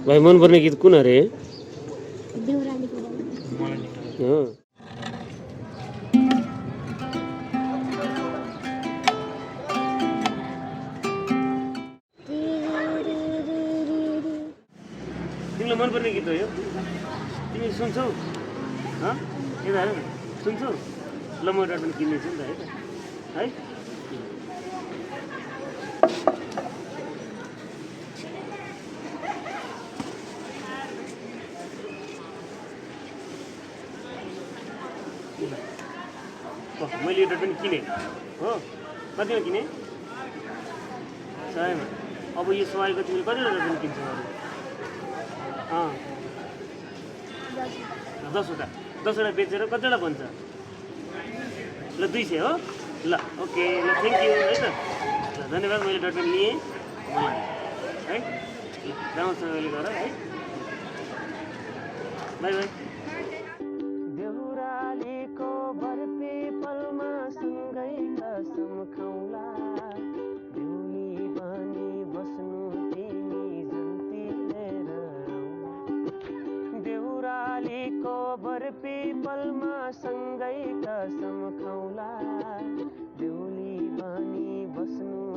भाइ मनपर्ने गीत कुन अरे? हो तिमीलाई मनपर्ने गीत हो यो? तिमी सुन्छौ? यता हेर न, सुन्छौ? ल म एउटा पनि किन्नेछु नि त है त है। मैले एउटा पनि किने हो। कतिमा किने? 100मा। अब यो 100को तिमीले कतिवटा पनि किन्छौ अरू? 10वटा बेचेर कतिवटा बन्छ? ल 200 हो। ल ओके, ल थ्याङ्क यू है त। ल धन्यवाद, मैले डटपेन लिएँ मलाई है। राम्रोसँगले गर है। By by. देउरालीको बरपिपलमा सँगै कसम खाउँला, बेहुली बनी बस्नु तिमी जन्ती लिएर आउला। देउरालीको बरपिपलमा सँगै कसम खाउँला, बेहुली बनी बस्नु